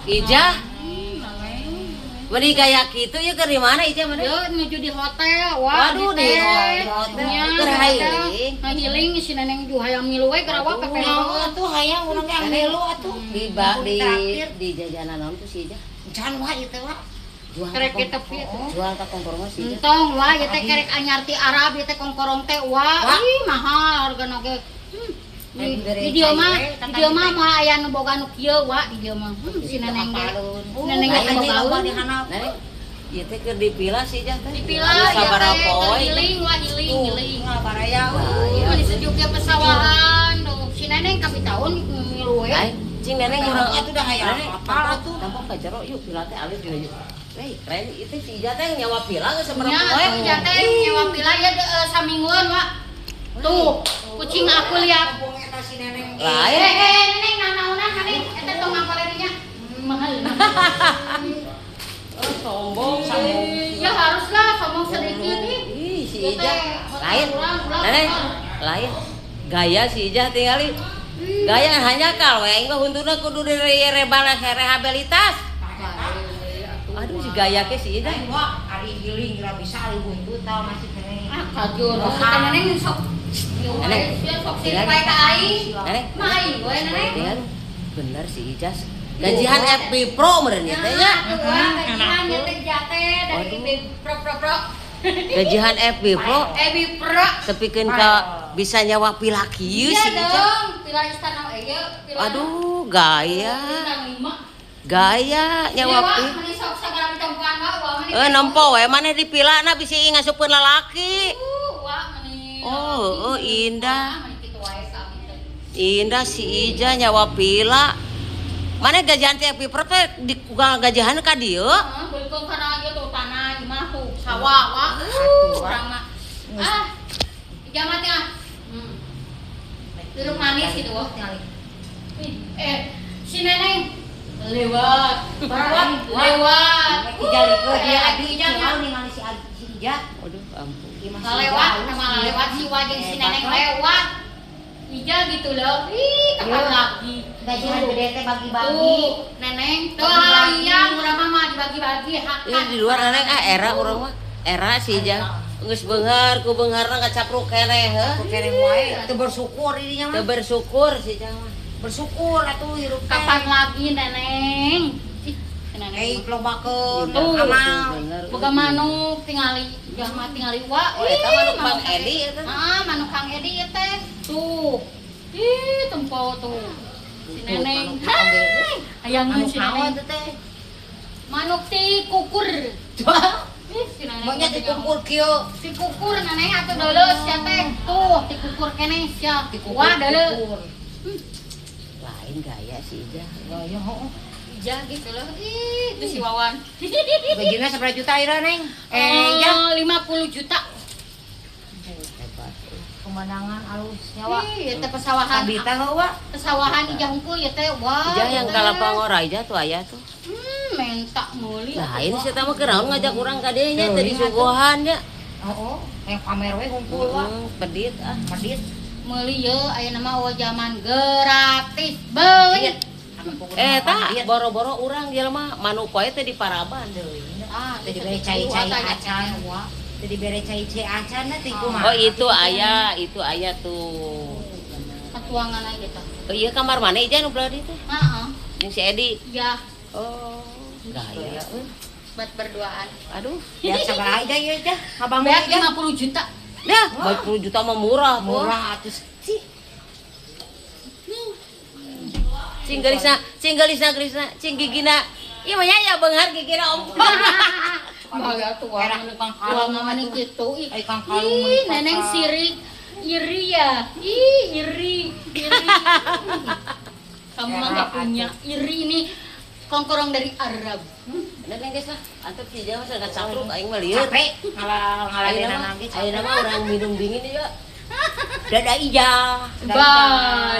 Ijah, meni gaya kitu ya keur di mana Ijah mana? Yo nuju di hotel, wah. Waduh, di hotel. Nya, Keur di hotel. healing. Nah, healing si Neneng ju hayang milu we keur awak pepe. Naon atuh hayang urang ge milu atuh. Di ba, di Traktir. di jajanan naon tuh si Ijah? Can wah ieu teh wah. Jual Kerek ka tepi atuh. Jual ka kongkorong mah si Ijah. Entong wah ieu teh kerek anyar ti Arab ieu teh kongkorong teh wah. Wah. Ih, mahal hargana ge. Di, Bere di dieu mah, cai we, di dieu mah moal aya nu boga nu kieu wah di dieu mah. Si Neneng ge. Neneng ge Lain boga loba di handap. Neneng, ieu teh keur dipila si Ijah teh. Dipila ya Sabaraha teh poe. keur healing wah, healing healing. Baraya. Meni sejuk ya pesawahan tuh. Si Neneng kapi tahun milu we. Ai, cing Neneng urang Atuh dah hayang Neneng, apal atuh. Tampo ka jero yuk pila teh alis juga yuk. Hei, keren itu si Ijah teh nyawa pila geus sabaraha Nya poe. atuh Ijah teh nyewa pila ya samingguan wah. Tuh, kucing aku lihat. Kampung eta si Neneng. Lain. Eh, eh, Neneng nanaonan Neneng eta tong ngangkolerinya. Mahal. Oh, sombong. Ya haruslah sombong sedikit ih. Ih, si Ieu teh Ijah. hotel Lain. urang, ulah, Neneng, ulah. lain. Gaya si Ijah tingali. Gaya hanya kal we aing mah huntuna kudu direbana rehabilitas. Aduh, si gaya ke si Ijah. Lain wah, ari healing geura bisa ari buntut tau masih keneh. Ah, kajur. Teh Neneng sok. Neneng. Sia sok sirik wae ka aing. Neneng, Mah aing we Neneng. tinggal bener si Ijah. Gajihan FB Pro meureun ieu teh nya. Ya, wah, gajihan ya teh jate dari Waduh. IB Pro Pro Pro. Gajihan FB Pro EB Pro. tepikeun ka bisa nyawa pila kieu Iya si Ijah. dong, pila istana ieu, pila. Aduh, gaya. Bintang 5. Gaya nyawa Iya, pila. meni sok sagala ditempuan wa, wah meni. Eh nempo we maneh dipilana bisi ngasupkeun lalaki. Wah, meni. Oh, oh, indah. Wah, meni kitu wae ka abdi teh. Indah si Ijah nyawa pila. Mana gajihan teh FB Pro teh di gajihan ka dieu? Heeh, beulikeun kana ieu tuh tanah imah tuh sawah wah. Urang mah. Ah. Ijah mah teh. Ah. Hirup manis gitu wah. Ih, eh, si Neneng lewat, lewat, lewat. Dijalikeun dia Eh, abdi Ijah mah. cenah ningali si si Ijah. Waduh, ampun. Ieu mah si Ijah Lewat, halus sama ieu. lewat si wajeng si Hebat, Neneng wah. lewat. Ijah gitu loh. Ih, kapan Iya. lagi? Gajihan Tuh. gede teh bagi-bagi. Tuh, Neneng tuh hayang urang mah dibagi-bagi hak. Ini di luar Neneng ah era urang mah. Era si Ijah. Geus beunghar ku beungharna ngacapruk keneh heuh. Aku keneh wae teu bersyukur dirinya Teu mah. bersyukur si Ijah mah. Bersyukur atuh hirup teh. Kapan lagi Neneng? Ih, si Neneng. Eh lobakeun Tuh. amal. Bener. Boga manuk tingali, Ijah mah tingali wa. Oh, eta Ih, manuk Kang teh. Edi eta. Ah, manuk Kang Edi ieu teh. Tuh. Ih, tempo tuh. Si Neneng. Manuk Kang Edi. Hai, hayangeun Manuk si naon Neneng. teh teh? Manuk ti kukur. Ih, si Neneng. Maunya dikukur kieu. Ti kukur Neneng atuh deuleu sia teh. Tuh, ti kukur keneh sia. Wah, deuleu. Dikukur. Lain gaya si Ijah. Gaya heuh. Ijah gitu loh. Ih, itu si Wawan. Gajina sabaraha juta ira Neng? Eh, Ijah. 50 juta. Hebat. Pemandangan alus nyawa. Ih, ieu teh pesawahan. Kabita heuh wa. Pesawahan Ijah hungkul ieu teh. Wah. Ijah yang teh. kalapa ngora Ijah tuh aya tuh. Menta meuli. Lain sih mah keur naon ngajak urang ka dieu nya teu Teuing disuguhan nya. Heeh, yang pamer we hungkul wa. Pedit ah. Pedit. Meuli ye ayeuna mah eueuh zaman gratis beli. Eh tah boro-boro urang jelema manuk wae teh di paraban. Ah, Teu dibere cai-cai acan. Wah. Teu dibere cai-cai acan teh kumaha. Oh itu aya tuh. Katuangan aja tah. Oh iya kamar mana Ijah nu belah dieu teh? Heeh. Jeung si Edi. Ya, Oh, gaya euy. buat berduaan. Aduh. Ya sabaraha Ijah ieu Ijah? Ngabangun Beak Ijah. 50 juta. Dah, 40 juta mah murah, tuh. Murah atuh sih. Cing geulisna, cing geulisna geulisna, cing gigina. Ieu mah nya beunghar gigina ompong. Bahaya tuh Era orang tukang kalung mah nih gitu. Ih, Ai kang kalung ih, mah Neneng dipaksa. sirik. Iri ya. Ih, iri, iri. Kamu mah nggak punya. Iri ini kongkorong dari Arab. Neneng geus lah, antep si Ijah mah sangat capruk aing mah lieur. Capek ngalah Ayeuna ngaladenan mah, lagi ayeuna mah urang minum dingin ieu. Dadah Ijah. Bye.